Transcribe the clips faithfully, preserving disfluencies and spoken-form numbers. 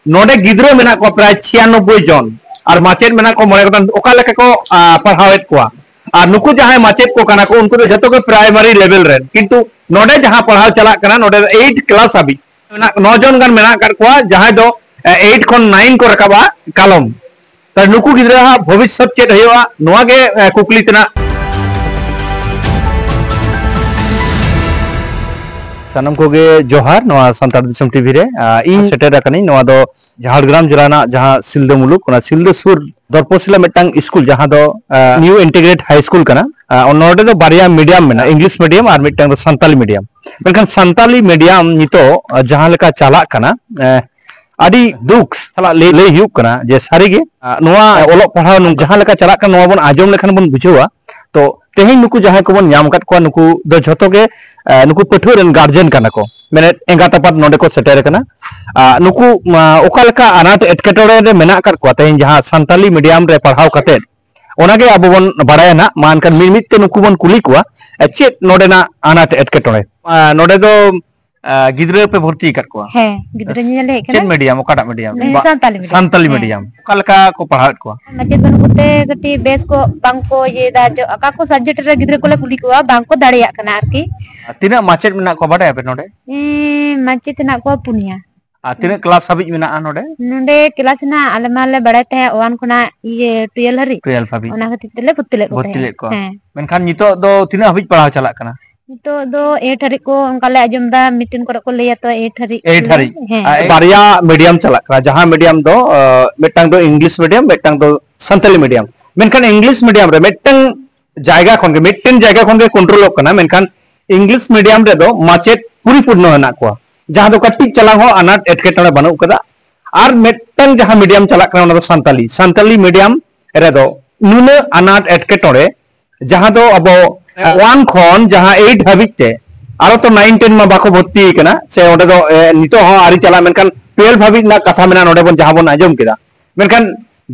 ᱱᱚᱰᱮ ᱜᱤᱫᱽᱨᱟᱹ ᱢᱮᱱᱟᱜ ᱠᱚᱣᱟ ᱯᱨᱟᱭ ᱪᱷᱤᱭᱟᱱᱚᱵᱵᱳᱭ ᱡᱚᱱ, ᱟᱨ ᱢᱟᱪᱮᱫ ᱢᱮᱱᱟᱜ ᱠᱚᱣᱟ ᱢᱚᱬᱮ ᱜᱚᱴᱟᱝ᱾ ᱚᱠᱟ ᱞᱮᱠᱟ ᱠᱚ, ᱟ, ᱯᱟᱲᱦᱟᱣᱮᱫ ᱠᱚᱣᱟ? ᱟᱨ ᱱᱩᱠᱩ ᱡᱟᱦᱟᱸᱭ ᱢᱟᱪᱮᱫ ᱠᱚ ᱠᱟᱱᱟ ᱠᱚ, ᱩᱱᱠᱩ ᱫᱚ ᱡᱷᱚᱛᱚ ᱜᱮ ᱯᱨᱟᱭᱢᱟᱨᱤ ᱞᱮᱵᱮᱞ ᱨᱮᱱ, ᱠᱤᱱᱛᱩ ᱱᱚᱰᱮ ᱡᱟᱦᱟᱸ ᱯᱟᱲᱦᱟᱣ ᱪᱟᱞᱟᱜ ᱠᱟᱱᱟ, ᱱᱚᱰᱮ ᱫᱚ ᱮᱭᱤᱴ ᱠᱞᱟᱥ ᱦᱟᱹᱵᱤᱡ ᱢᱮᱱᱟᱜ, ᱱᱚ ᱡᱚᱱ ᱜᱟᱱ ᱢᱮᱱᱟᱜ ᱟᱠᱟᱫ ᱠᱚᱣᱟ, ᱡᱟᱦᱟᱸᱭ ᱫᱚ, ᱮ, ᱮᱭᱤᱴ ᱠᱷᱚᱱ ᱱᱟᱭᱤᱱ ᱠᱚ ᱨᱟᱠᱟᱵᱼᱟ ᱠᱟᱞᱚᱢ᱾ ᱛᱟᱦᱞᱮ ᱱᱩᱠᱩ ᱜᱤᱫᱽᱨᱟᱹ ᱦᱟᱸᱜ ᱵᱷᱚᱵᱤᱥᱥᱚᱛ ᱪᱮᱫ ᱦᱩᱭᱩᱜᱼᱟ, ᱱᱚᱣᱟ ᱜᱮ, ᱮ, ᱠᱩᱠᱞᱤ ᱛᱮᱱᱟᱜ᱾ ᱥᱟᱱᱟᱢ ᱠᱚᱜᱮ ᱡᱚᱦᱟᱨ, ᱱᱚᱣᱟ ᱥᱟᱱᱛᱟᱲ ᱫᱤᱥᱚᱢ ᱴᱤᱵᱷᱤ ᱨᱮ᱾ ᱟ, ᱤᱧ ᱥᱮᱴᱮᱨ ᱟᱠᱟᱱᱟᱹᱧ ᱱᱚᱣᱟ ᱫᱚ ᱡᱷᱟᱲᱜᱨᱟᱢ ᱡᱮᱞᱟ ᱨᱮᱱᱟᱜ ᱡᱟᱦᱟᱸ ᱥᱤᱞᱫᱟᱹ ᱢᱩᱞᱩᱠ, ᱚᱱᱟ ᱥᱤᱞᱫᱟᱹ ᱥᱩᱨ ᱫᱚᱨᱯᱚᱥᱤᱞᱟ ᱢᱤᱫᱴᱟᱝ ᱥᱠᱩᱞ, ᱡᱟᱦᱟᱸ ᱫᱚ, ᱟ, ᱱᱤᱭᱩ ᱤᱱᱴᱤᱜᱨᱮᱴ ᱦᱟᱭ ᱥᱠᱩᱞ ᱠᱟᱱᱟ᱾ ᱟ, ᱱᱚᱰᱮ ᱫᱚ ᱵᱟᱨᱭᱟ ᱢᱤᱰᱤᱭᱟᱢ ᱢᱮᱱᱟᱜᱼᱟ, ᱤᱝᱞᱤᱥ ᱢᱤᱰᱤᱭᱟᱢ ᱟᱨ ᱢᱤᱫᱴᱟᱝ ᱫᱚ ᱥᱟᱱᱛᱟᱞᱤ ᱢᱤᱰᱤᱭᱟᱢ᱾ ᱢᱮᱱᱠᱷᱟᱱ ᱥᱟᱱᱛᱟᱞᱤ ᱢᱤᱰᱤᱭᱟᱢ ᱱᱤᱛᱚᱜ, ᱟ, ᱡᱟᱦᱟᱸ ᱞᱮᱠᱟ ᱪᱟᱞᱟᱜ ᱠᱟᱱᱟ, ᱮ, ᱟᱹᱰᱤ ᱫᱩᱠ ᱥᱟᱞᱟᱜ ᱞᱟᱹᱭ, ᱞᱟᱹᱭ ᱦᱩᱭᱩᱜ ᱠᱟᱱᱟ ᱡᱮ ᱥᱟᱹᱨᱤᱜᱮ, ᱟ, ᱱᱚᱣᱟ ᱚᱞᱚᱜ ᱯᱟᱲᱦᱟᱣ ᱱᱚᱝ-, ᱡᱟᱦᱟᱸ ᱞᱮᱠᱟ ᱪᱟᱞᱟᱜ ᱠᱟᱱᱟ, ᱱᱚᱣᱟ ᱵᱚᱱ ᱟᱸᱡᱚᱢ ᱞᱮᱠᱷᱟᱱ ᱵᱚᱱ ᱵᱩᱡᱷᱟᱹᱣᱟ᱾ ᱛᱚ, ᱛᱮᱦᱮᱧ ᱱᱩᱠᱩ ᱡᱟᱦᱟᱸᱭ ᱠᱚᱵᱚᱱ ᱧᱟᱢ ᱟᱠᱟᱫ ᱠᱚᱣᱟ, ᱱᱩᱠᱩ ᱫᱚ ᱡᱷᱚᱛᱚ ᱜᱮ, ᱟ, ᱱᱩᱠᱩ ᱯᱟᱹᱴᱷᱩᱣᱟᱹ ᱨᱮᱱ ᱜᱟᱨᱡᱮᱱ ᱠᱟᱱᱟ ᱠᱚ, ᱢᱮᱱᱮᱫ ᱮᱸᱜᱟᱛ ᱟᱯᱟᱛ ᱱᱚᱰᱮ ᱠᱚ ᱥᱮᱴᱮᱨ ᱟᱠᱟᱱᱟ᱾ ᱟ, ᱱᱩᱠᱩ, ᱟ, ᱚᱠᱟ ᱞᱮᱠᱟ ᱟᱱᱟᱴ ᱮᱴᱠᱮᱴᱚᱬᱮ ᱨᱮ ᱢᱮᱱᱟᱜ ᱟᱠᱟᱫ ᱠᱚᱣᱟ ᱛᱮᱦᱮᱧ ᱡᱟᱦᱟᱸ ᱥᱟᱱᱛᱟᱞᱤ ᱢᱤᱰᱤᱭᱟᱢ ᱨᱮ ᱯᱟᱲᱦᱟᱣ ᱠᱟᱛᱮᱫ, ᱚᱱᱟᱜᱮ ᱟᱵᱚ ᱵᱚᱱ ᱵᱟᱲᱟᱭᱟ ᱱᱟᱜ᱾ ᱢᱟ ᱮᱱᱠᱷᱟᱱ ᱢᱤᱫ ᱢᱤᱫ ᱛᱮ ᱱᱩᱠᱩ ᱵᱚᱱ ᱠᱩᱞᱤ ᱠᱚᱣᱟ, ᱮ, ᱪᱮᱫ ᱱᱚᱰᱮᱱᱟᱜ ᱟᱱᱟᱴ ᱮᱴᱠᱮᱴᱚᱬᱮ? ᱟ, ᱱᱚᱰᱮ ᱫᱚ, ᱟ, ᱜᱤᱫᱽᱨᱟᱹ ᱯᱮ ᱵᱷᱚᱨᱛᱤ ᱟᱠᱟᱫ ᱠᱚᱣᱟ? ᱦᱮᱸ, ᱜᱤᱫᱽᱨᱟᱹ ᱧᱮᱧᱮᱞ ᱦᱮᱡ ᱪᱮᱫ ᱠᱟᱱᱟ᱾ ᱢᱤᱰᱤᱭᱟᱢ, ᱚᱠᱟᱴᱟᱜ ᱢᱤᱰᱤᱭᱟᱢ? ᱦᱮᱸ, ᱵᱟ-, ᱥᱟᱱᱛᱟᱞᱤ ᱢᱤᱰᱤᱭᱟᱢ᱾ ᱥᱟᱱᱛᱟᱞᱤ ᱦᱮᱸ᱾ ᱢᱤᱰᱤᱭᱟᱢ᱾ ᱚᱠᱟ ᱞᱮᱠᱟ ᱠᱚ ᱯᱟᱲᱦᱟᱣᱮᱫ ᱠᱚᱣᱟ? ᱢᱟᱪᱮᱫ ᱵᱟᱹᱱᱩᱜ ᱠᱚᱛᱮ ᱠᱟᱹᱴᱤᱡ ᱵᱮᱥ ᱠᱚ ᱵᱟᱝ ᱠᱚ ᱤᱭᱟᱹᱭᱮᱫᱟ᱾ ᱡᱚ-, ᱚᱠᱟ ᱠᱚ ᱥᱟᱵᱡᱮᱠᱴ ᱨᱮ ᱜᱤᱫᱽᱨᱟᱹ ᱠᱚᱞᱮ ᱠᱩᱞᱤ ᱠᱚᱣᱟ, ᱵᱟᱝ ᱠᱚ ᱫᱟᱲᱮᱭᱟᱜ ᱠᱟᱱᱟ ᱟᱨᱠᱤ᱾ ᱟᱨ ᱛᱤᱱᱟᱹᱜ ᱢᱟᱪᱮᱫ ᱢᱮᱱᱟᱜ ᱠᱚᱣᱟ ᱵᱟᱰᱟᱭᱟᱯᱮ ᱱᱚᱰᱮ? ᱮᱸ, ᱢᱟᱪᱮᱫ ᱦᱮᱱᱟᱜ ᱠᱚᱣᱟ ᱯᱩᱱᱭᱟ᱾ ᱟᱨ ᱛᱤᱱᱟᱹᱜ ᱠᱞᱟᱥ ᱦᱟᱹᱵᱤᱡ ᱢᱮᱱᱟᱜᱼᱟ ᱱᱚᱰᱮ? ᱱᱚᱰᱮ ᱠᱞᱟᱥ ᱦᱮᱱᱟᱜ, ᱟᱞᱮ ᱢᱟᱞᱮ ᱵᱟᱲᱟᱭ ᱛᱟᱦᱮᱸᱫ ᱳᱣᱟᱱ ᱠᱷᱚᱱᱟᱜ ᱤᱭᱟᱹ ᱴᱩᱭᱮᱞᱵᱷ ᱦᱟᱹᱨᱤᱡ᱾ ᱴᱩᱭᱮᱞᱵᱷ ᱦᱟᱹᱵᱤᱡ᱾ ᱚᱱᱟ ᱠᱷᱟᱹᱛᱤᱨ ᱛᱮᱞᱮ ᱵᱷᱚᱨᱛᱤ ᱞᱮᱫ ᱠᱚ ᱵᱷᱚᱨᱛᱤ ᱛᱟᱦᱮᱸᱫ᱾ ᱞᱮᱫ ᱠᱚᱣᱟ᱾ ᱦᱮᱸ᱾ ᱢᱮᱱᱠᱷᱟᱱ ᱱᱤᱛᱚᱜ ᱫᱚ ᱛᱤᱱᱟᱹᱜ ᱦᱟᱹᱵᱤᱡ ᱯᱟᱲᱦᱟᱣ ᱪᱟᱞᱟᱜ ᱠᱟᱱᱟ? ᱱᱤᱛᱚᱜ ᱫᱚ ᱮᱭᱤᱴ ᱦᱟᱹᱨᱤᱡ ᱠᱚ ᱚᱱᱠᱟ ᱞᱮ ᱟᱸᱡᱚᱢ ᱮᱫᱟ, ᱢᱤᱫᱴᱮᱱ ᱠᱚᱨᱮ ᱠᱚ ᱞᱟᱹᱭᱟ ᱛᱚ ᱮᱭᱤᱴ ᱦᱟᱹᱨᱤᱡ ᱮᱭᱤᱴ ᱠᱚ ᱞᱟᱹᱭᱟ᱾ ᱦᱟᱹᱨᱤᱡ᱾ ᱦᱮᱸ᱾ ᱟᱨ ᱵᱟᱨᱭᱟ ᱢᱤᱰᱤᱭᱟᱢ ᱪᱟᱞᱟᱜ ᱠᱟᱱᱟ, ᱡᱟᱦᱟᱸ ᱢᱤᱰᱤᱭᱟᱢ ᱫᱚ, ᱟᱸ, ᱢᱤᱫᱴᱟᱝ ᱫᱚ ᱤᱝᱞᱤᱥ ᱢᱤᱰᱤᱭᱟᱢ, ᱢᱤᱫᱴᱟᱝ ᱫᱚ ᱥᱟᱱᱛᱟᱞᱤ ᱢᱤᱰᱤᱭᱟᱢ᱾ ᱢᱮᱱᱠᱷᱟᱱ ᱤᱝᱞᱤᱥ ᱢᱤᱰᱤᱭᱟᱢ ᱨᱮ ᱢᱤᱫᱴᱟᱝ ᱡᱟᱭᱜᱟ ᱠᱷᱚᱱ ᱜᱮ, ᱢᱤᱫᱴᱮᱱ ᱡᱟᱭᱜᱟ ᱠᱷᱚᱱ ᱜᱮ ᱠᱚᱱᱴᱨᱳᱞᱚᱜ ᱠᱟᱱᱟ, ᱢᱮᱱᱠᱷᱟᱱ ᱤᱝᱞᱤᱥ ᱢᱤᱰᱤᱭᱟᱢ ᱨᱮᱫᱚ ᱢᱟᱪᱮᱫ ᱯᱚᱨᱤᱯᱩᱨᱱᱚ ᱦᱮᱱᱟᱜ ᱠᱚᱣᱟ, ᱡᱟᱦᱟᱸ ᱫᱚ ᱠᱟᱹᱴᱤᱡ ᱪᱟᱞᱟᱝ ᱦᱚᱸ ᱟᱱᱟᱴ ᱮᱴᱠᱮᱴᱚᱬᱮ ᱵᱟᱹᱱᱩᱜ ᱠᱟᱫᱟ᱾ ᱟᱨ ᱢᱤᱫᱴᱟᱝ ᱡᱟᱦᱟᱸ ᱢᱤᱰᱤᱭᱟᱢ ᱪᱟᱞᱟᱜ ᱠᱟᱱᱟ, ᱚᱱᱟ ᱫᱚ ᱥᱟᱱᱛᱟᱞᱤ, ᱥᱟᱱᱛᱟᱞᱤ ᱢᱤᱰᱤᱭᱟᱢ ᱨᱮᱫᱚ ᱱᱩᱱᱟᱹᱜ ᱟᱱᱟᱴ ᱮᱴᱠᱮᱴᱚᱬᱮ, ᱡᱟᱦᱟᱸ ᱫᱚ ᱟᱵᱚ ᱳᱣᱟᱱ ᱠᱷᱚᱱ ᱡᱟᱦᱟᱸ ᱮᱭᱤᱴ ᱦᱟᱹᱵᱤᱡ ᱛᱮ, ᱟᱨᱚ ᱛᱚ ᱱᱟᱭᱤᱱ ᱴᱮᱱ ᱢᱟ ᱵᱟᱠᱚ ᱵᱷᱚᱨᱛᱤ ᱠᱟᱱᱟ, ᱥᱮ ᱚᱸᱰᱮ ᱫᱚ, ᱮ, ᱱᱤᱛᱚᱜ ᱦᱚᱸ ᱟᱹᱣᱨᱤ ᱪᱟᱞᱟᱜ, ᱢᱮᱱᱠᱷᱟᱱ ᱴᱩᱭᱮᱞᱵᱷ ᱦᱟᱹᱵᱤᱡ ᱨᱮᱱᱟᱜ ᱠᱟᱛᱷᱟ ᱢᱮᱱᱟᱜᱼᱟ, ᱱᱚᱰᱮ ᱵᱚᱱ, ᱡᱟᱦᱟᱸ ᱵᱚᱱ ᱟᱸᱡᱚᱢ ᱠᱮᱫᱟ᱾ ᱢᱮᱱᱠᱷᱟᱱ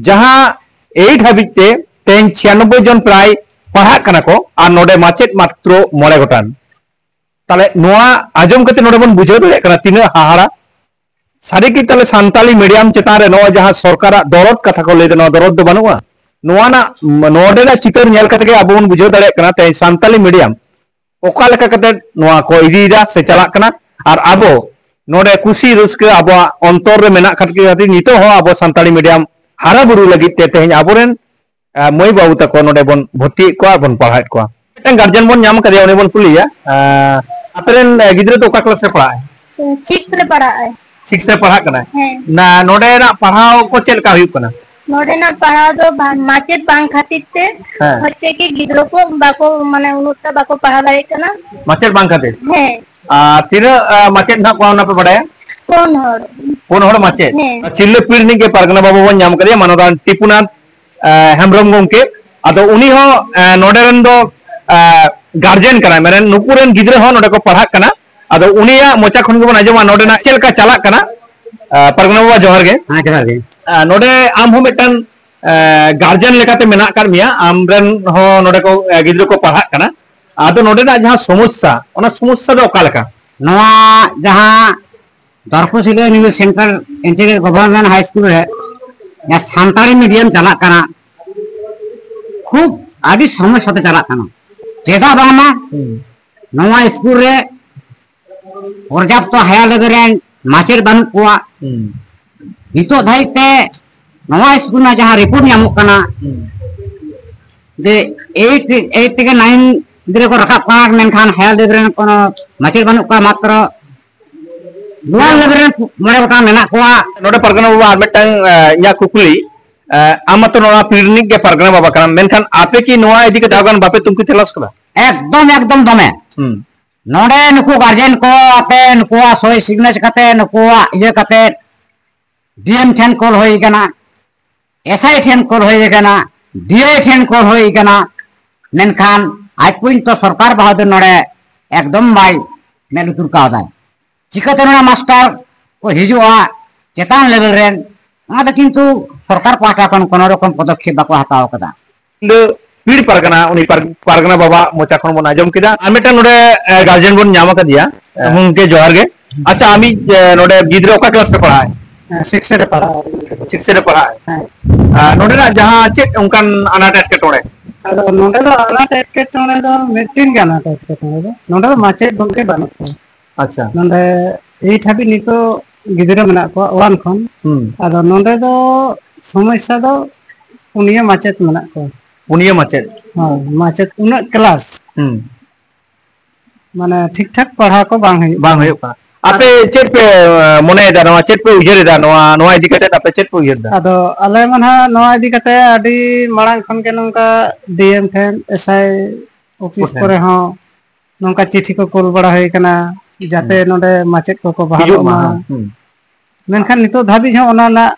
ᱡᱟᱦᱟᱸ ᱮᱭᱤᱴ ᱦᱟᱹᱵᱤᱡ ᱛᱮ ᱛᱮᱦᱮᱧ ᱪᱷᱤᱭᱟᱱᱚᱵᱵᱳᱭ ᱡᱚᱱ ᱯᱨᱟᱭ ᱯᱟᱲᱦᱟᱜ ᱠᱟᱱᱟ ᱠᱚ, ᱟᱨ ᱱᱚᱰᱮ ᱢᱟᱪᱮᱫ ᱢᱟᱛᱨᱚ ᱢᱚᱬᱮ ᱜᱚᱴᱟᱝ᱾ ᱛᱟᱦᱞᱮ ᱱᱚᱣᱟ ᱟᱸᱡᱚᱢ ᱠᱟᱛᱮ ᱱᱚᱰᱮ ᱵᱚᱱ ᱵᱩᱡᱷᱟᱹᱣ ᱫᱟᱲᱮᱭᱟᱜ ᱠᱟᱱᱟ ᱛᱤᱱᱟᱹᱜ ᱦᱟᱦᱟᱲᱟ᱾ ᱥᱟᱹᱨᱤ ᱜᱮ ᱛᱟᱦᱞᱮ ᱥᱟᱱᱛᱟᱞᱤ ᱢᱤᱰᱤᱭᱟᱢ ᱪᱮᱛᱟᱱ ᱨᱮ ᱱᱚᱣᱟ ᱡᱟᱦᱟᱸ ᱥᱚᱨᱠᱟᱨᱟᱜ ᱫᱚᱨᱚᱫ ᱠᱟᱛᱷᱟ ᱠᱚ ᱞᱟᱹᱭ ᱫᱟ, ᱱᱚᱣᱟ ᱫᱚᱨᱚᱫ ᱫᱚ ᱵᱟᱹᱱᱩᱜᱼᱟ? ᱱᱚᱣᱟ ᱨᱮᱱᱟᱜ, ᱱᱚᱰᱮᱱᱟᱜ ᱪᱤᱛᱟᱹᱨ ᱧᱮᱞ ᱠᱟᱛᱮ ᱜᱮ ᱟᱵᱚ ᱵᱚᱱ ᱵᱩᱡᱷᱟᱹᱣ ᱫᱟᱲᱮᱭᱟᱜ ᱠᱟᱱᱟ ᱛᱮᱦᱮᱧ ᱥᱟᱱᱛᱟᱞᱤ ᱢᱤᱰᱤᱭᱟᱢ ᱚᱠᱟ ᱞᱮᱠᱟ ᱠᱟᱛᱮ ᱱᱚᱣᱟ ᱠᱚ ᱤᱫᱤᱭᱮᱫᱟ ᱥᱮ ᱪᱟᱞᱟᱜ ᱠᱟᱱᱟ᱾ ᱟᱨ ᱟᱵᱚ ᱱᱚᱰᱮ ᱠᱩᱥᱤ ᱨᱟᱹᱥᱠᱟᱹ ᱟᱵᱚᱣᱟᱜ ᱚᱱᱛᱚᱨ ᱨᱮ ᱢᱮᱱᱟᱜ ᱠᱷᱟᱹᱛᱤᱨ ᱱᱤᱛᱚᱜ ᱦᱚᱸ ᱟᱵᱚ ᱥᱟᱱᱛᱟᱲᱤ ᱢᱤᱰᱤᱭᱟᱢ ᱦᱟᱨᱟ ᱵᱩᱨᱩ ᱞᱟᱹᱜᱤᱫ ᱛᱮ ᱛᱮᱦᱮᱧ ᱟᱵᱚᱨᱮᱱ, ᱟᱸ, ᱢᱟᱹᱭ ᱵᱟᱹᱵᱩ ᱛᱟᱠᱚ ᱱᱚᱰᱮ ᱵᱚᱱ ᱵᱷᱚᱨᱛᱤᱭᱮᱫ ᱠᱚᱣᱟ ᱟᱨ ᱵᱚᱱ ᱯᱟᱲᱦᱟᱣᱮᱫ ᱠᱚᱣᱟ᱾ ᱢᱤᱫᱴᱟᱝ ᱜᱟᱨᱡᱮᱱ ᱵᱚᱱ ᱧᱟᱢ ᱟᱠᱟᱫᱮᱭᱟ, ᱩᱱᱤ ᱵᱚᱱ ᱠᱩᱞᱤᱭᱮᱭᱟ᱾ ᱟᱸ, ᱟᱯᱮ ᱨᱮᱱ, ᱟᱸ, ᱜᱤᱫᱽᱨᱟᱹ ᱫᱚ ᱚᱠᱟ ᱠᱞᱟᱥ ᱨᱮ ᱯᱟᱲᱦᱟᱜᱼᱟᱭ? ᱥᱤᱠᱥ ᱨᱮ ᱯᱟᱲᱦᱟᱜᱼᱟᱭ᱾ ᱥᱤᱠᱥ ᱨᱮ ᱯᱟᱲᱦᱟᱜ ᱠᱟᱱᱟᱭ? ᱦᱮᱸ᱾ ᱱᱟ-, ᱱᱚᱰᱮᱱᱟᱜ ᱯᱟᱲᱦᱟᱣ ᱠᱚ ᱪᱮᱫ ᱞᱮᱠᱟ ᱦᱩᱭᱩᱜ ᱠᱟᱱᱟ? ᱱᱚᱰᱮᱱᱟᱜ ᱯᱟᱲᱦᱟᱣ ᱫᱚ ᱵᱟᱝ, ᱢᱟᱪᱮᱫ ᱵᱟᱝ ᱠᱷᱟᱹᱛᱤᱨ ᱛᱮ ᱦᱮᱸ᱾ ᱦᱚᱪᱪᱷᱮ ᱠᱤ ᱜᱤᱫᱽᱨᱟᱹ ᱠᱚ ᱵᱟᱠᱚ, ᱢᱟᱱᱮ, ᱩᱱᱟᱹᱜ ᱴᱟ ᱵᱟᱠᱚ ᱯᱟᱲᱦᱟᱣ ᱫᱟᱲᱮᱭᱟᱜ ᱠᱟᱱᱟ᱾ ᱢᱟᱪᱮᱫ ᱵᱟᱝ ᱠᱷᱟᱹᱛᱤᱨ? ᱦᱮᱸ᱾ ᱟᱨ ᱛᱤᱱᱟᱹᱜ, ᱟᱸ, ᱢᱟᱪᱮᱫ ᱱᱟᱦᱟᱜ ᱠᱚ ᱚᱱᱟ ᱯᱮ ᱵᱟᱰᱟᱭᱟ? ᱯᱩᱱ ᱦᱚᱲ᱾ ᱯᱩᱱ ᱦᱚᱲ ᱢᱟᱪᱮᱫ? ᱦᱮᱸ᱾ ᱟᱨ ᱪᱤᱞᱞᱟᱹᱯᱤᱲ ᱨᱤᱱᱤᱡ ᱜᱮ ᱯᱟᱨᱜᱟᱱᱟ ᱵᱟᱵᱟ ᱵᱚᱱ ᱧᱟᱢ ᱠᱟᱫᱮᱭᱟ, ᱢᱟᱱᱚᱛᱟᱱ ᱴᱤᱯᱩᱱᱟᱛᱷ, ᱟᱸ, ᱦᱮᱢᱵᱨᱚᱢ ᱜᱚᱢᱠᱮ᱾ ᱟᱫᱚ ᱩᱱᱤ ᱦᱚᱸ, ᱟᱸ, ᱱᱚᱰᱮ ᱨᱮᱱ ᱫᱚ, ᱟᱸ, ᱜᱟᱨᱡᱮᱱ ᱠᱟᱱᱟᱭ, ᱢᱟᱱᱮ ᱱᱩᱠᱩ ᱨᱮᱱ ᱜᱤᱫᱽᱨᱟᱹ ᱦᱚᱸ ᱱᱚᱰᱮ ᱠᱚ ᱯᱟᱲᱦᱟᱜ ᱠᱟᱱᱟ᱾ ᱟᱫᱚ ᱩᱱᱤᱭᱟᱜ ᱢᱚᱪᱟ ᱠᱷᱚᱱ ᱜᱮᱵᱚᱱ ᱟᱸᱡᱚᱢᱟ ᱱᱚᱰᱮᱱᱟᱜ ᱪᱮᱫ ᱞᱮᱠᱟ ᱪᱟᱞᱟᱜ ᱠᱟᱱᱟ᱾ ᱟᱸ, ᱯᱟᱨᱜᱟᱱᱟ ᱵᱟᱵᱟ, ᱡᱚᱦᱟᱨ ᱜᱮ᱾ ᱦᱮᱸ, ᱡᱚᱦᱟᱨ ᱜᱮ᱾ ᱟᱸ, ᱱᱚᱰᱮ ᱟᱢ ᱦᱚᱸ ᱢᱤᱫᱴᱟᱝ, ᱟᱸ, ᱜᱟᱨᱡᱮᱱ ᱞᱮᱠᱟᱛᱮ ᱢᱮᱱᱟᱜ ᱟᱠᱟᱫ ᱢᱮᱭᱟ, ᱟᱢ ᱨᱮᱱ ᱦᱚᱸ ᱱᱚᱰᱮ ᱠᱚ, ᱟᱸ, ᱜᱤᱫᱽᱨᱟᱹ ᱠᱚ ᱯᱟᱲᱦᱟᱜ ᱠᱟᱱᱟ᱾ ᱟᱫᱚ ᱱᱚᱰᱮᱱᱟᱜ ᱡᱟᱦᱟᱸ ᱥᱚᱢᱚᱥᱥᱟ, ᱚᱱᱟ ᱥᱚᱢᱚᱥᱥᱟ ᱫᱚ ᱚᱠᱟ ᱞᱮᱠᱟ? ᱱᱚᱣᱟ ᱡᱟᱦᱟᱸ ᱫᱚᱨᱯᱚᱥᱤᱞᱟᱹ ᱱᱤᱭᱩ ᱥᱮᱱᱴᱨᱟᱞ ᱤᱱᱴᱤᱜᱨᱮᱴ ᱜᱚᱵᱷᱚᱨᱱᱢᱮᱱᱴ ᱦᱟᱭ ᱥᱠᱩᱞ ᱨᱮ ᱡᱟᱦᱟᱸ ᱥᱟᱱᱛᱟᱲᱤ ᱢᱤᱰᱤᱭᱟᱢ ᱪᱟᱞᱟᱜ ᱠᱟᱱᱟ, ᱠᱷᱩᱵ ᱟᱹᱰᱤ ᱥᱚᱢᱚᱥᱥᱟ ᱛᱮ ᱪᱟᱞᱟᱜ ᱠᱟᱱᱟ᱾ ᱪᱮᱫᱟᱜ ᱵᱟᱝᱢᱟ ᱦᱩᱸ᱾ ᱱᱚᱣᱟ ᱥᱠᱩᱞ ᱨᱮ ᱯᱚᱨᱡᱟᱯᱛᱚ ᱦᱟᱭᱟᱨ ᱞᱮᱵᱮᱞ ᱨᱮᱱ ᱢᱟᱪᱮᱫ ᱵᱟᱹᱱᱩᱜ ᱠᱚᱣᱟ᱾ ᱦᱩᱸ᱾ ᱱᱤᱛᱚᱜ ᱫᱷᱟᱹᱨᱤᱡ ᱛᱮ ᱱᱚᱣᱟ ᱥᱠᱩᱞ ᱨᱮᱱᱟᱜ ᱡᱟᱦᱟᱸ ᱨᱤᱯᱳᱨᱴ ᱧᱟᱢᱚᱜ ᱠᱟᱱᱟ ᱦᱩᱸ᱾ ᱡᱮ ᱮᱭᱤᱴ, ᱮᱭᱤᱴ ᱛᱷᱮᱠᱮ ᱱᱟᱭᱤᱱ ᱜᱤᱫᱽᱨᱟᱹ ᱠᱚ ᱨᱟᱠᱟᱵ ᱠᱟᱱᱟ, ᱢᱮᱱᱠᱷᱟᱱ ᱦᱟᱭᱟᱨ ᱞᱮᱵᱮᱞ ᱨᱮᱱ ᱠᱳᱱᱳ ᱢᱟᱪᱮᱫ ᱵᱟᱹᱱᱩᱜ ᱠᱚᱣᱟ, ᱢᱟᱛᱨᱚ ᱞᱳᱣᱟᱨ ᱞᱮᱵᱮᱞ ᱨᱮᱱ ᱢᱚᱬᱮ ᱜᱚᱴᱟᱝ ᱢᱮᱱᱟᱜ ᱠᱚᱣᱟ᱾ ᱱᱚᱰᱮ ᱯᱟᱨᱜᱟᱱᱟ ᱵᱟᱵᱟ ᱟᱨ ᱢᱤᱫᱴᱟᱝ, ᱟᱸ, ᱤᱧᱟᱹᱜ ᱠᱩᱠᱞᱤ, ᱟᱸ, ᱟᱢ ᱢᱟᱛᱚ ᱱᱚᱣᱟ ᱯᱤᱲ ᱨᱤᱱᱤᱡ ᱜᱮ ᱯᱟᱨᱜᱟᱱᱟ ᱵᱟᱵᱟ ᱠᱟᱱᱟᱢ, ᱢᱮᱱᱠᱷᱟᱱ ᱟᱯᱮ ᱠᱤ ᱱᱚᱣᱟ ᱤᱫᱤ ᱠᱟᱛᱮ ᱟᱨ ᱜᱟᱱ ᱵᱟᱯᱮ ᱛᱩᱱᱠᱷᱤ ᱛᱚᱞᱟᱥ ᱠᱟᱫᱟ? ᱮᱠᱫᱚᱢ, ᱮᱠᱫᱚᱢ ᱫᱚᱢᱮ᱾ ᱦᱩᱸ᱾ ᱱᱚᱰᱮ ᱱᱩᱠᱩ ᱜᱟᱨᱡᱮᱱ ᱠᱚ ᱟᱯᱮ ᱱᱩᱠᱩᱣᱟᱜ ᱥᱳᱭ ᱥᱤᱜᱽᱱᱮᱪ ᱠᱟᱛᱮ, ᱱᱩᱠᱩᱣᱟᱜ ᱤᱭᱟᱹ ᱠᱟᱛᱮ ᱰᱤ ᱮᱢ ᱴᱷᱮᱱ ᱠᱚᱞ ᱦᱩᱭ ᱟᱠᱟᱱᱟ, ᱮᱥ ᱟᱭ ᱴᱷᱮᱱ ᱠᱚᱞ ᱦᱩᱭ ᱟᱠᱟᱱᱟ, ᱰᱤ ᱟᱭ ᱴᱷᱮᱱ ᱠᱚᱞ ᱦᱩᱭ ᱟᱠᱟᱱᱟ, ᱢᱮᱱᱠᱷᱟᱱ ᱟᱡ ᱯᱚᱨᱡᱚᱱᱛᱚ ᱥᱚᱨᱠᱟᱨ ᱵᱟᱦᱟ ᱫᱚ ᱱᱚᱰᱮ ᱮᱠᱫᱚᱢ ᱵᱟᱭ ᱢᱮᱫ ᱞᱩᱛᱩᱨ ᱠᱟᱣᱫᱟᱭ᱾ ᱪᱤᱠᱟᱹᱛᱮ ᱱᱚᱰᱮ ᱢᱟᱥᱴᱟᱨ ᱠᱚ ᱦᱤᱡᱩᱜᱼᱟ ᱪᱮᱛᱟᱱ ᱞᱮᱵᱮᱞ ᱨᱮᱱ, ᱚᱱᱟ ᱫᱚ ᱠᱤᱱᱛᱩ ᱥᱚᱨᱠᱟᱨ ᱯᱟᱦᱴᱟ ᱠᱷᱚᱱ ᱠᱳᱱᱳ ᱨᱚᱠᱚᱢ ᱯᱚᱫᱚᱠᱷᱮᱯ ᱵᱟᱠᱚ ᱦᱟᱛᱟᱣ ᱟᱠᱟᱫᱟ᱾ ᱤᱧ ᱫᱚ ᱯᱤᱲ ᱯᱟᱨᱜᱟᱱᱟ, ᱩᱱᱤ ᱯᱟᱨ-, ᱯᱟᱨᱜᱟᱱᱟ ᱵᱟᱵᱟ ᱢᱚᱪᱟ ᱠᱷᱚᱱ ᱵᱚᱱ ᱟᱸᱡᱚᱢ ᱠᱮᱫᱟ᱾ ᱟᱨ ᱢᱤᱫᱴᱟᱝ ᱱᱚᱰᱮ, ᱮ, ᱜᱟᱨᱡᱮᱱ ᱵᱚᱱ ᱧᱟᱢ ᱟᱠᱟᱫᱮᱭᱟ᱾ ᱦᱮᱸ᱾ ᱜᱚᱢᱠᱮ, ᱡᱚᱦᱟᱨ ᱜᱮ᱾ ᱟᱪᱪᱷᱟ, ᱟᱢᱤᱡ ᱱᱚᱰᱮ ᱜᱤᱫᱽᱨᱟᱹ ᱚᱠᱟ ᱠᱞᱟᱥ ᱨᱮ ᱯᱟᱲᱦᱟᱜ ᱟᱭ? ᱥᱤᱠᱥ ᱨᱮ ᱯᱟᱲᱦᱟᱜ ᱟᱭ᱾ ᱥᱤᱠᱥ ᱨᱮ ᱯᱟᱲᱦᱟᱜ ᱟᱭ᱾ ᱦᱮᱸ᱾ ᱟᱨ ᱱᱚᱰᱮᱱᱟᱜ ᱡᱟᱦᱟᱸ ᱪᱮᱫ ᱚᱱᱠᱟᱱ ᱟᱱᱟᱴ ᱮᱴᱠᱮᱴᱚᱬᱮ? ᱟᱫᱚ ᱱᱚᱰᱮ ᱫᱚ ᱟᱱᱟᱴ ᱮᱴᱠᱮᱴᱚᱬᱮ ᱫᱚ ᱢᱤᱫᱴᱮᱱ ᱜᱮ ᱟᱱᱟᱴ ᱮᱴᱠᱮᱴᱚᱬᱮ ᱫᱚ, ᱱᱚᱰᱮ ᱫᱚ ᱢᱟᱪᱮᱫ ᱜᱚᱢᱠᱮ ᱵᱟᱹᱱᱩᱜ ᱠᱚᱣᱟ᱾ ᱟᱪᱪᱷᱟ᱾ ᱱᱚᱰᱮ ᱮᱭᱤᱴ ᱦᱟᱹᱵᱤᱡ ᱱᱤᱛᱚᱜ ᱜᱤᱫᱽᱨᱟᱹ ᱢᱮᱱᱟᱜ ᱠᱚᱣᱟ ᱳᱣᱟᱱ ᱠᱷᱚᱱ᱾ ᱦᱩᱸ᱾ ᱟᱫᱚ ᱱᱚᱰᱮ ᱫᱚ ᱥᱚᱢᱚᱥᱥᱟ ᱫᱚ ᱯᱩᱱᱭᱟᱹ ᱢᱟᱪᱮᱫ ᱢᱮᱱᱟᱜ ᱠᱚᱣᱟ᱾ ᱯᱩᱱᱭᱟᱹ ᱢᱟᱪᱮᱫ? ᱦᱳᱭ, ᱢᱟᱪᱮᱫ ᱩᱱᱟᱹᱜ ᱠᱞᱟᱥ᱾ ᱦᱩᱸ᱾ ᱢᱟᱱᱮ ᱴᱷᱤᱠ ᱴᱷᱟᱠ ᱯᱟᱲᱦᱟᱣ ᱠᱚ ᱵᱟᱝ ᱦᱩᱭᱩᱜ ᱵᱟᱝ ᱠᱟᱱᱟ᱾ ᱦᱩᱭᱩᱜ ᱠᱟᱱᱟ᱾ ᱟᱯᱮ ᱪᱮᱫ ᱯᱮ, ᱮ, ᱢᱚᱱᱮᱭᱮᱫᱟ, ᱱᱚᱣᱟ ᱪᱮᱫ ᱯᱮ ᱩᱭᱦᱟᱹᱨ ᱮᱫᱟ, ᱱᱚᱣᱟ, ᱱᱚᱣᱟ ᱤᱫᱤ ᱠᱟᱛᱮ ᱟᱯᱮ ᱪᱮᱫ ᱯᱮ ᱩᱭᱦᱟᱹᱨ ᱮᱫᱟ? ᱟᱫᱚ ᱟᱞᱮ ᱢᱟ ᱱᱟᱦᱟᱜ ᱱᱚᱣᱟ ᱤᱫᱤ ᱠᱟᱛᱮ ᱟᱹᱰᱤ ᱢᱟᱲᱟᱝ ᱠᱷᱚᱱ ᱜᱮ ᱱᱚᱝᱠᱟ ᱰᱤ ᱮᱢ ᱴᱷᱮᱱ, ᱮᱥ ᱟᱭ ᱚᱯᱷᱤᱥ ᱠᱚᱴᱷᱮᱱ᱾ ᱠᱚᱨᱮ ᱦᱚᱸ ᱱᱚᱝᱠᱟ ᱪᱤᱴᱷᱤ ᱠᱚ ᱠᱳᱞ ᱵᱟᱲᱟ ᱦᱩᱭ ᱠᱟᱱᱟ, ᱡᱟᱛᱮ ᱦᱩᱸ᱾ ᱱᱚᱰᱮ ᱢᱟᱪᱮᱫ ᱠᱚᱠᱚ ᱵᱟᱦᱟᱞᱚᱜ ᱦᱤᱡᱩᱜ ᱢᱟ, ᱢᱟ᱾ ᱦᱮᱸ, ᱦᱩᱸ᱾ ᱢᱮᱱᱠᱷᱟᱱ ᱱᱤᱛᱚᱜ ᱫᱷᱟᱹᱵᱤᱡ ᱦᱚᱸ ᱚᱱᱟ ᱨᱮᱱᱟᱜ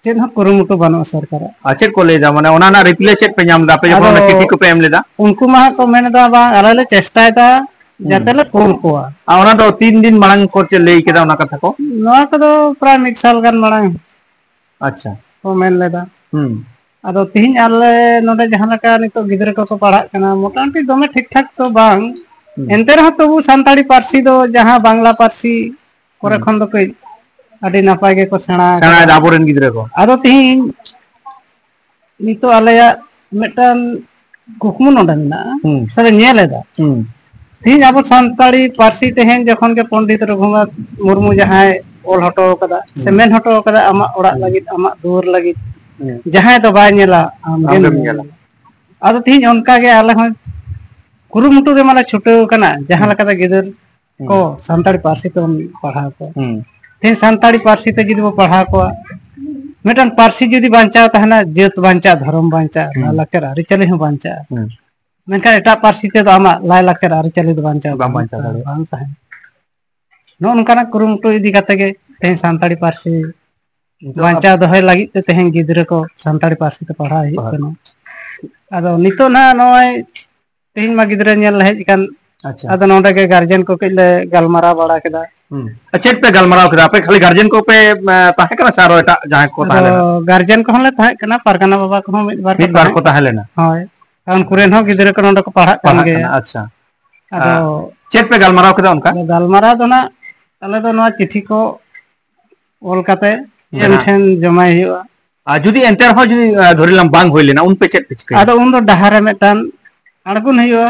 ᱪᱮᱫ ᱦᱚᱸ ᱠᱩᱨᱩᱢᱩᱴᱩ ᱵᱟᱹᱱᱩᱜᱼᱟ ᱥᱚᱨᱠᱟᱨᱟᱜ᱾ ᱟᱨ ᱪᱮᱫ ᱠᱚ ᱞᱟᱹᱭᱫᱟ, ᱢᱟᱱᱮ ᱚᱱᱟ ᱨᱮᱱᱟᱜ ᱨᱤᱯᱞᱟᱭ ᱪᱮᱫ ᱯᱮ ᱧᱟᱢ ᱮᱫᱟ ᱟᱯᱮ ᱡᱚᱠᱷᱚᱱ ᱟᱫᱚ ᱚᱱᱟ ᱪᱤᱴᱷᱤ ᱠᱚᱯᱮ ᱮᱢ ᱞᱮᱫᱟ? ᱩᱱᱠᱩ ᱢᱟ ᱦᱟᱸᱜ ᱠᱚ ᱢᱮᱱ ᱮᱫᱟ, "ᱵᱟᱝ, ᱟᱞᱮ ᱞᱮ ᱪᱮᱥᱴᱟᱭᱮᱫᱟ ᱦᱩᱸ᱾ ᱡᱟᱛᱮ ᱞᱮ ᱠᱳᱞ ᱠᱚᱣᱟ᱾" ᱟᱨ ᱚᱱᱟ ᱫᱚ ᱛᱤᱱ ᱫᱤᱱ ᱢᱟᱲᱟᱝ ᱠᱚ ᱪᱮᱫ ᱞᱟᱹᱭ ᱠᱮᱫᱟ ᱚᱱᱟ ᱠᱟᱛᱷᱟ ᱠᱚ? ᱱᱚᱣᱟ ᱠᱚᱫᱚ ᱯᱨᱟᱭ ᱢᱤᱫ ᱥᱟᱞ ᱜᱟᱱ ᱢᱟᱲᱟᱝ ᱟᱪᱪᱷᱟ᱾ ᱠᱚ ᱢᱮᱱ ᱞᱮᱫᱟ᱾ ᱦᱩᱸ᱾ ᱟᱫᱚ ᱛᱤᱦᱤᱧ ᱟᱞᱮ ᱱᱚᱰᱮ ᱡᱟᱦᱟᱸ ᱞᱮᱠᱟ ᱱᱤᱛᱚᱜ ᱜᱤᱫᱽᱨᱟᱹ ᱠᱚᱠᱚ ᱯᱟᱲᱦᱟᱜ ᱠᱟᱱᱟ, ᱢᱚᱴᱟᱢᱩᱴᱤ ᱫᱚᱢᱮ ᱴᱷᱤᱠ ᱴᱷᱟᱠ ᱛᱚ ᱵᱟᱝ, ᱦᱩᱸ᱾ ᱮᱱᱛᱮ ᱨᱮᱦᱚᱸ ᱛᱚᱵᱩ ᱥᱟᱱᱛᱟᱲᱤ ᱯᱟᱹᱨᱥᱤ ᱫᱚ ᱡᱟᱦᱟᱸ ᱵᱟᱝᱞᱟ ᱯᱟᱹᱨᱥᱤ ᱠᱚᱨᱮ ᱦᱩᱸ᱾ ᱠᱷᱚᱱ ᱫᱚ ᱠᱟᱹᱡ ᱟᱹᱰᱤ ᱱᱟᱯᱟᱭ ᱜᱮᱠᱚ ᱥᱮᱬᱟ ᱟᱠᱟᱫᱟ᱾ ᱥᱮᱬᱟᱭᱮᱫᱟ ᱟᱵᱚᱨᱮᱱ ᱜᱤᱫᱽᱨᱟᱹ ᱠᱚ᱾ ᱟᱫᱚ ᱛᱤᱦᱤᱧ ᱱᱤᱛᱚᱜ ᱟᱞᱮᱭᱟᱜ ᱢᱤᱫᱴᱟᱝ ᱠᱩᱠᱢᱩ ᱱᱚᱰᱮ ᱢᱮᱱᱟᱜᱼᱟ, ᱦᱩᱸ᱾ ᱥᱮᱞᱮ ᱧᱮᱞ ᱮᱫᱟ᱾ ᱦᱩᱸ᱾ ᱛᱤᱦᱤᱧ ᱟᱵᱚ ᱥᱟᱱᱛᱟᱲᱤ ᱯᱟᱹᱨᱥᱤ ᱛᱮᱦᱮᱧ ᱡᱚᱠᱷᱚᱱ ᱜᱮ ᱯᱚᱱᱰᱤᱛ ᱨᱚᱜᱷᱩᱱᱟᱛᱷ ᱢᱩᱨᱢᱩ ᱡᱟᱦᱟᱸᱭ ᱚᱞ ᱦᱚᱴᱚ ᱠᱟᱫᱟ, ᱥᱮ ᱦᱩᱸ᱾ ᱢᱮᱱ ᱦᱚᱴᱚ ᱠᱟᱫᱟ, ᱟᱢᱟᱜ ᱚᱲᱟᱜ ᱦᱩᱸ᱾ ᱞᱟᱹᱜᱤᱫ, ᱟᱢᱟᱜ ᱫᱩᱣᱟᱹᱨ ᱞᱟᱹᱜᱤᱫ, ᱦᱩᱸ᱾ ᱡᱟᱦᱟᱸᱭ ᱫᱚ ᱵᱟᱭ ᱧᱮᱞᱟ, ᱟᱢ ᱜᱮᱢ ᱟᱢᱜᱮᱢ ᱧᱮᱞᱟ᱾ ᱧᱮᱞᱟ᱾ ᱟᱫᱚ ᱛᱤᱦᱤᱧ ᱚᱱᱠᱟ ᱜᱮ ᱟᱞᱮ ᱦᱚᱸ ᱠᱩᱨᱩᱢᱩᱴᱩ ᱨᱮ ᱢᱟᱞᱮ ᱪᱷᱩᱴᱟᱹᱣ ᱠᱟᱱᱟ, ᱡᱟᱦᱟᱸ ᱦᱩᱸ᱾ ᱞᱮᱠᱟᱛᱮ ᱜᱤᱫᱟᱹᱨ ᱦᱩᱸ᱾ ᱠᱚ ᱥᱟᱱᱛᱟᱲᱤ ᱯᱟᱹᱨᱥᱤ ᱛᱮᱵᱚᱱ ᱯᱟᱲᱦᱟᱣ ᱠᱚᱣᱟ᱾ ᱦᱩᱸ᱾ ᱛᱮᱦᱮᱧ ᱥᱟᱱᱛᱟᱲᱤ ᱯᱟᱹᱨᱥᱤ ᱛᱮ ᱡᱩᱫᱤ ᱵᱚ ᱯᱟᱲᱦᱟᱣ ᱠᱚᱣᱟ, ᱢᱤᱫᱴᱟᱝ ᱯᱟᱹᱨᱥᱤ ᱡᱩᱫᱤ ᱵᱟᱧᱪᱟᱣ ᱛᱟᱦᱮᱱᱟ, ᱡᱟᱹᱛ ᱵᱟᱧᱪᱟᱜᱼᱟ, ᱫᱷᱚᱨᱚᱢ ᱵᱟᱧᱪᱟᱜᱼᱟ, ᱦᱩᱸ᱾ ᱞᱟᱭᱼᱞᱟᱠᱪᱟᱨ ᱟᱹᱨᱤᱪᱟᱹᱞᱤ ᱦᱚᱸ ᱵᱟᱧᱪᱟᱜᱼᱟ᱾ ᱦᱩᱸ᱾ ᱢᱮᱱᱠᱷᱟᱱ ᱮᱴᱟᱜ ᱯᱟᱹᱨᱥᱤ ᱛᱮᱫᱚ ᱟᱢᱟᱜ ᱞᱟᱭᱼᱞᱟᱠᱪᱟᱨ ᱟᱹᱨᱤᱪᱟᱹᱞᱤ ᱫᱚ ᱵᱟᱧᱪᱟᱣ ᱵᱟᱝ ᱵᱟᱧᱪᱟᱣ ᱫᱟᱲᱮᱭᱟᱜᱼᱟ᱾ ᱵᱟᱝ ᱛᱟᱦᱮᱱᱟ᱾ ᱱᱚᱜᱼᱚ ᱱᱚᱝᱠᱟᱱᱟᱜ ᱠᱩᱨᱩᱢᱩᱴᱩ ᱤᱫᱤ ᱠᱟᱛᱮ ᱜᱮ ᱛᱮᱦᱮᱧ ᱥᱟᱱᱛᱟᱲᱤ ᱯᱟᱹᱨᱥᱤ ᱱᱤᱛᱚᱜ ᱵᱟᱧᱪᱟᱣ ᱫᱚᱦᱚᱭ ᱞᱟᱹᱜᱤᱫ ᱛᱮ ᱛᱮᱦᱮᱧ ᱜᱤᱫᱽᱨᱟᱹ ᱠᱚ ᱥᱟᱱᱛᱟᱲᱤ ᱯᱟᱹᱨᱥᱤ ᱛᱮ ᱯᱟᱲᱦᱟᱣ ᱦᱩᱭᱩᱜ ᱦᱳᱭ᱾ ᱠᱟᱱᱟ᱾ ᱟᱫᱚ ᱱᱤᱛᱚᱜ ᱱᱟᱦᱟᱜ ᱱᱚᱜᱼᱚᱭ ᱛᱮᱦᱮᱧ ᱢᱟ ᱜᱤᱫᱽᱨᱟᱹ ᱧᱮᱞ ᱞᱮ ᱦᱮᱡ ᱟᱠᱟᱱ, ᱟᱪᱪᱷᱟ᱾ ᱟᱫᱚ ᱱᱚᱰᱮ ᱜᱮ ᱜᱟᱨᱡᱮᱱ ᱠᱚ ᱠᱟᱹᱡ ᱞᱮ ᱜᱟᱞᱢᱟᱨᱟᱣ ᱵᱟᱲᱟ ᱠᱮᱫᱟ᱾ ᱦᱩᱸ᱾ ᱟᱨ ᱪᱮᱫ ᱯᱮ ᱜᱟᱞᱢᱟᱨᱟᱣ ᱠᱮᱫᱟ? ᱟᱯᱮ ᱠᱷᱟᱹᱞᱤ ᱜᱟᱨᱡᱮᱱ ᱠᱚᱯᱮ, ᱮ, ᱛᱟᱦᱮᱸ ᱠᱟᱱᱟ ᱥᱮ ᱟᱨᱚ ᱮᱴᱟᱜ ᱡᱟᱦᱟᱸᱭ ᱠᱚ ᱛᱟᱦᱮᱸ ᱟᱫᱚ ᱞᱮᱱᱟ? ᱜᱟᱨᱡᱮᱱ ᱠᱚᱦᱚᱸ ᱞᱮ ᱛᱟᱦᱮᱸ ᱠᱟᱱᱟ, ᱯᱟᱨᱜᱟᱱᱟ ᱵᱟᱵᱟ ᱠᱚᱦᱚᱸ ᱢᱤᱫ ᱵᱟᱨ ᱠᱚ ᱢᱤᱫ ᱵᱟᱨ ᱛᱟᱦᱮᱸ ᱠᱚ ᱛᱟᱦᱮᱸ ᱞᱮᱱᱟ᱾ ᱦᱳᱭ᱾ ᱟᱨ ᱩᱱᱠᱩ ᱨᱮᱱ ᱦᱚᱸ ᱜᱤᱫᱽᱨᱟᱹ ᱠᱚ ᱱᱚᱰᱮ ᱠᱚ ᱯᱟᱲᱦᱟᱜ ᱠᱟᱱ ᱯᱟᱲᱦᱟᱜ ᱜᱮᱭᱟ᱾ ᱠᱟᱱᱟ, ᱟᱪᱪᱷᱟ᱾ ᱟᱫᱚ ᱟᱨ ᱪᱮᱫ ᱯᱮ ᱜᱟᱞᱢᱟᱨᱟᱣ ᱠᱮᱫᱟ ᱚᱱᱠᱟ? ᱟᱫᱚ ᱜᱟᱞᱢᱟᱨᱟᱣ ᱫᱚ ᱱᱟᱜ ᱛᱟᱦᱚᱞᱮ ᱫᱚ ᱱᱚᱣᱟ ᱪᱤᱴᱷᱤ ᱠᱚ ᱚᱞ ᱠᱟᱛᱮ ᱮᱢ ᱦᱮᱸ᱾ ᱴᱷᱮᱱ ᱡᱚᱢᱟᱭ ᱦᱩᱭᱩᱜᱼᱟ᱾ ᱟᱨ ᱡᱩᱫᱤ ᱮᱱᱛᱮ ᱨᱮᱦᱚᱸ ᱡᱩᱫᱤ, ᱟᱸ, ᱫᱷᱚᱨᱮ ᱞᱟᱢ ᱵᱟᱝ ᱦᱩᱭ ᱞᱮᱱᱟ, ᱩᱱ ᱯᱮ ᱪᱮᱫ ᱯᱮ ᱪᱤᱠᱟᱹᱭᱟ? ᱟᱫᱚ ᱩᱱ ᱫᱚ ᱰᱟᱦᱟᱨ ᱨᱮ ᱢᱤᱫᱴᱟᱝ ᱟᱬᱜᱚᱱ ᱦᱩᱭᱩᱜᱼᱟ,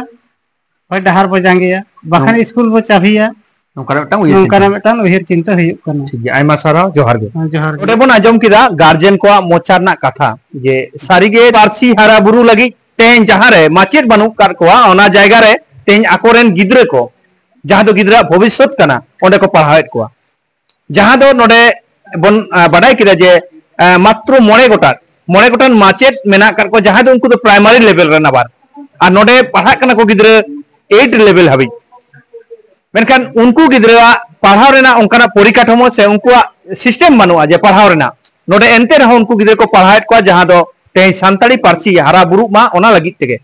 ᱦᱳᱭ ᱰᱟᱦᱟᱨ ᱵᱚ ᱡᱟᱸᱜᱮᱭᱟ, ᱵᱟᱠᱷᱟᱱ ᱱᱚᱝ-, ᱤᱥᱠᱩᱞ ᱵᱚ ᱪᱟᱵᱤᱭᱟ᱾ ᱱᱚᱝᱠᱟᱱᱟᱜ ᱢᱤᱫᱴᱟᱝ ᱩᱭᱦᱟᱹᱨ ᱱᱚᱝᱠᱟᱱᱟᱜ ᱪᱤᱱᱛᱟᱹ᱾ ᱢᱤᱫᱴᱟᱝ ᱩᱭᱦᱟᱹᱨ ᱪᱤᱱᱛᱟᱹ ᱦᱩᱭᱩᱜ ᱠᱟᱱᱟ᱾ ᱴᱷᱤᱠ ᱜᱮᱭᱟ, ᱟᱭᱢᱟ ᱥᱟᱨᱦᱟᱣ, ᱡᱚᱦᱟᱨ ᱜᱮ᱾ ᱦᱮᱸ, ᱡᱚᱦᱟᱨ ᱜᱮ᱾ ᱱᱚᱰᱮ ᱵᱚᱱ ᱟᱸᱡᱚᱢ ᱠᱮᱫᱟ ᱜᱟᱨᱡᱮᱱ ᱠᱚᱣᱟᱜ ᱢᱚᱪᱟ ᱨᱮᱱᱟᱜ ᱠᱟᱛᱷᱟ, ᱡᱮ ᱥᱟᱹᱨᱤᱜᱮ ᱯᱟᱹᱨᱥᱤ ᱦᱟᱨᱟ ᱵᱩᱨᱩ ᱞᱟᱹᱜᱤᱫ ᱛᱮᱦᱮᱧ ᱡᱟᱦᱟᱸ ᱨᱮ ᱢᱟᱪᱮᱫ ᱵᱟᱹᱱᱩᱜ ᱟᱠᱟᱫ ᱠᱚᱣᱟ, ᱚᱱᱟ ᱡᱟᱭᱜᱟ ᱨᱮ ᱛᱮᱦᱮᱧ ᱟᱠᱚᱨᱮᱱ ᱜᱤᱫᱽᱨᱟᱹ ᱠᱚ, ᱡᱟᱦᱟᱸ ᱫᱚ ᱜᱤᱫᱽᱨᱟᱹᱣᱟᱜ ᱵᱷᱚᱵᱤᱥᱥᱚᱛ ᱠᱟᱱᱟ, ᱚᱸᱰᱮ ᱠᱚ ᱯᱟᱲᱦᱟᱣᱮᱫ ᱠᱚᱣᱟ᱾ ᱡᱟᱦᱟᱸ ᱫᱚ ᱱᱚᱰᱮ ᱵᱚᱱ, ᱟ, ᱵᱟᱰᱟᱭ ᱠᱮᱫᱟ ᱡᱮ, ᱟ, ᱢᱟᱛᱨᱚ ᱢᱚᱬᱮ ᱜᱚᱴᱟᱝ, ᱢᱚᱬᱮ ᱜᱚᱴᱟᱝ ᱢᱟᱪᱮᱫ ᱢᱮᱱᱟᱜ ᱟᱠᱟᱫ ᱠᱚᱣᱟ, ᱡᱟᱦᱟᱸᱭ ᱫᱚ ᱩᱱᱠᱩ ᱫᱚ ᱯᱨᱟᱭᱢᱟᱨᱤ ᱞᱮᱵᱮᱞ ᱨᱮᱱ ᱟᱵᱟᱨ, ᱟᱨ ᱱᱚᱰᱮ ᱯᱟᱲᱦᱟᱜ ᱠᱟᱱᱟ ᱠᱚ ᱜᱤᱫᱽᱨᱟᱹ ᱮᱭᱤᱴ ᱞᱮᱵᱮᱞ ᱦᱟᱹᱵᱤᱡ᱾ ᱢᱮᱱᱠᱷᱟᱱ ᱩᱱᱠᱩ ᱜᱤᱫᱽᱨᱟᱹᱣᱟᱜ ᱯᱟᱲᱦᱟᱣ ᱨᱮᱱᱟᱜ ᱚᱱᱠᱟᱱᱟᱜ ᱯᱚᱨᱤᱠᱟᱴᱷᱟᱢᱳ ᱥᱮ ᱩᱱᱠᱩᱣᱟᱜ ᱥᱤᱥᱴᱮᱢ ᱵᱟᱹᱱᱩᱜᱼᱟ ᱡᱮ ᱯᱟᱲᱦᱟᱣ ᱨᱮᱱᱟᱜ᱾ ᱱᱚᱰᱮ ᱮᱱᱛᱮ ᱨᱮᱦᱚᱸ ᱩᱱᱠᱩ ᱜᱤᱫᱽᱨᱟᱹ ᱠᱚ ᱯᱟᱲᱦᱟᱣᱮᱫ ᱠᱚᱣᱟ, ᱡᱟᱦᱟᱸ ᱫᱚ ᱛᱮᱦᱮᱧ ᱥᱟᱱᱛᱟᱲᱤ ᱯᱟᱹᱨᱥᱤ ᱦᱟᱨᱟ ᱵᱩᱨᱩᱜ ᱢᱟ, ᱚᱱᱟ ᱞᱟᱹᱜᱤᱫ ᱛᱮᱜᱮ᱾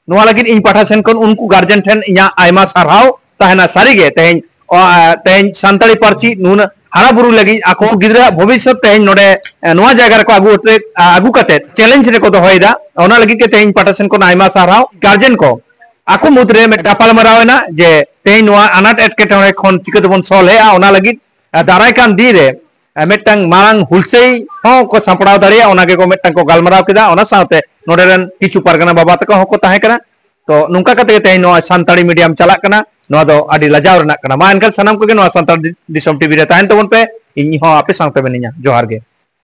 ᱱᱚᱣᱟ ᱞᱟᱹᱜᱤᱫ ᱤᱧ ᱯᱟᱦᱴᱟ ᱥᱮᱱ ᱠᱷᱚᱱ ᱩᱱᱠᱩ ᱜᱟᱨᱡᱮᱱ ᱴᱷᱮᱱ ᱤᱧᱟᱹᱜ ᱟᱭᱢᱟ ᱥᱟᱨᱦᱟᱣ ᱛᱟᱦᱮᱱᱟ᱾ ᱥᱟᱹᱨᱤᱜᱮ ᱛᱮᱦᱮᱧ, ᱚ, ᱟ, ᱛᱮᱦᱮᱧ ᱥᱟᱱᱛᱟᱲᱤ ᱯᱟᱹᱨᱥᱤ ᱱᱩᱱᱟᱹᱜ ᱦᱟᱨᱟ ᱵᱩᱨᱩ ᱞᱟᱹᱜᱤᱫ ᱟᱠᱚ ᱜᱤᱫᱽᱨᱟᱹᱣᱟᱜ ᱵᱷᱚᱵᱤᱥᱥᱚᱛ ᱛᱮᱦᱮᱧ ᱱᱚᱰᱮ, ᱮ, ᱱᱚᱣᱟ ᱡᱟᱭᱜᱟ ᱨᱮᱠᱚ ᱟᱹᱜᱩ ᱦᱚᱴᱚ-, ᱟ, ᱟᱹᱜᱩ ᱠᱟᱛᱮ ᱪᱮᱞᱮᱧᱡᱽ ᱨᱮᱠᱚ ᱫᱚᱦᱚᱭᱮᱫᱟ᱾ ᱚᱱᱟ ᱞᱟᱹᱜᱤᱫ ᱛᱮ ᱛᱮᱦᱮᱧ ᱯᱟᱦᱴᱟ ᱥᱮᱱ ᱠᱷᱚᱱ ᱟᱭᱢᱟ ᱥᱟᱨᱦᱟᱣ᱾ ᱜᱟᱨᱡᱮᱱ ᱠᱚ ᱟᱠᱚ ᱢᱩᱫᱽᱨᱮ ᱢᱤᱫ ᱜᱟᱯᱟᱞᱢᱟᱨᱟᱣ ᱮᱱᱟ ᱡᱮ ᱛᱮᱦᱮᱧ ᱱᱚᱣᱟ ᱟᱱᱟᱴ ᱮᱴᱠᱮᱴᱚᱬᱮ ᱠᱷᱚᱱ ᱪᱤᱠᱟᱹ ᱛᱮᱵᱚᱱ ᱥᱚᱞᱦᱮᱜᱼᱟ, ᱚᱱᱟ ᱞᱟᱹᱜᱤᱫ, ᱟ, ᱫᱟᱨᱟᱭ ᱠᱟᱱ ᱫᱤᱱ ᱨᱮ, ᱟ, ᱢᱤᱫᱴᱟᱝ ᱢᱟᱨᱟᱝ ᱦᱩᱞᱥᱟᱹᱭ ᱦᱚᱸ ᱠᱚ ᱥᱟᱯᱲᱟᱣ ᱫᱟᱲᱮᱭᱟᱜᱼᱟ, ᱚᱱᱟ ᱜᱮᱠᱚ ᱢᱤᱫᱴᱟᱝ ᱠᱚ ᱜᱟᱞᱢᱟᱨᱟᱣ ᱠᱮᱫᱟ᱾ ᱚᱱᱟ ᱥᱟᱶᱛᱮ ᱱᱚᱰᱮ ᱨᱮᱱ ᱠᱤᱪᱷᱩ ᱯᱟᱨᱜᱟᱱᱟ ᱵᱟᱵᱟ ᱛᱟᱠᱚ ᱦᱚᱸᱠᱚ ᱛᱟᱦᱮᱸ ᱠᱟᱱᱟ᱾ ᱛᱚ ᱱᱚᱝᱠᱟ ᱠᱟᱛᱮ ᱜᱮ ᱛᱮᱦᱮᱧ ᱱᱚᱣᱟ ᱥᱟᱱᱛᱟᱲᱤ ᱢᱤᱰᱤᱭᱟᱢ ᱪᱟᱞᱟᱜ ᱠᱟᱱᱟ, ᱱᱚᱣᱟ ᱫᱚ ᱟᱹᱰᱤ ᱞᱟᱡᱟᱣ ᱨᱮᱱᱟᱜ ᱠᱟᱱᱟ᱾ ᱢᱟ ᱮᱱᱠᱷᱟᱱ ᱥᱟᱱᱟᱢ ᱠᱚᱜᱮ ᱱᱚᱣᱟ ᱥᱟᱱᱛᱟᱲ ᱫᱤ-, ᱫᱤᱥᱚᱢ ᱴᱤᱵᱷᱤ ᱨᱮ ᱛᱟᱦᱮᱱ ᱛᱟᱵᱚᱱ ᱯᱮ, ᱤᱧ ᱦᱚᱸ ᱟᱯᱮ ᱥᱟᱶᱛᱮ ᱢᱮᱱᱟᱹᱧᱟ᱾ ᱡᱚᱦᱟᱨ ᱜᱮ᱾